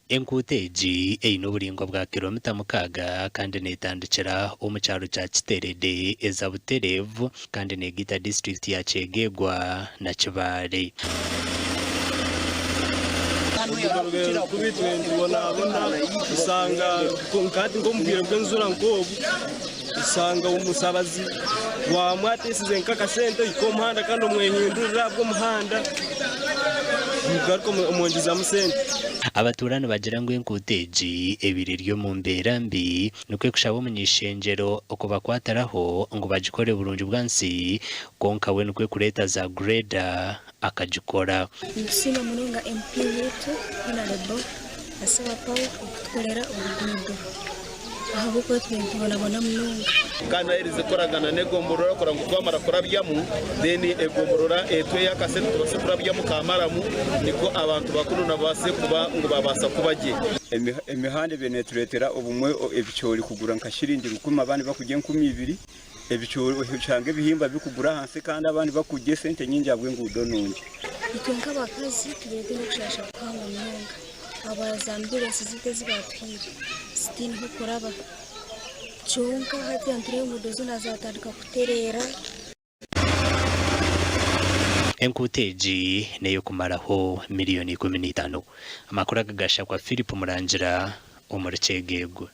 Enguuto egi eine oburaingwa bwa kilomita mukaaga kandi netandikira omu kyaro kya Kiterede eza Butereevu kandi negaita disiturikiti ya Kyegegwa na Kibaale. Oruguuto rubaire rukubi itwe nitubonabona osanga nka hati nk'omu bwire bw'enjura nk'obu osanga omushabazi wamwatisize nk'akasente ohika omu muhanda kandi omwehindurire ahabw'omuhanda ogaruka omwongyezamu sente. Abatuura nibagira ngu enguuto egi ebaire eri omu mbeera mbi nikwo kushaba omuny'ishengyero okubakwatiraho ngu bagikore burungi bwansi kwonka we nikwo kureeta za grader akagikora. Nitusiima munonga MP waitu Honarebo Asiwa Paul okutukorera oruguudo ahabw'okuba tubaire nitubonabona munonga. Kandi naherize kukoragana n'egomborora kureba ngu twamara kurabyamu then egomborora etuheyo akasente tubaase kurabyamu ka maramu nikwo abantu ba kunu babaase kuba ngu babaasa kuba gye. Emihanda ebaire netureetera obumwe ebicoori kugura nka shiringi rukumi abandi bakurya 2000. Ebicoori oshanga ebihimba birikugura ahansi kandi abandi barikugya esente nyingi ahabw'enguudo nungi. Itwe nk'abakazi tubaire twine okushaasha kuhango munonga ahabwa za ambulensi zaitu ezi baatuhaire zitaine h'okuraba. Kyonka hati nitureeba enguudo zoona zaatandika kutereera. Enkuuto egi n'ey'okumaraho miriyoni 15. Amakuru aga gashakwa Philip Murangira omuri Kyegegwa.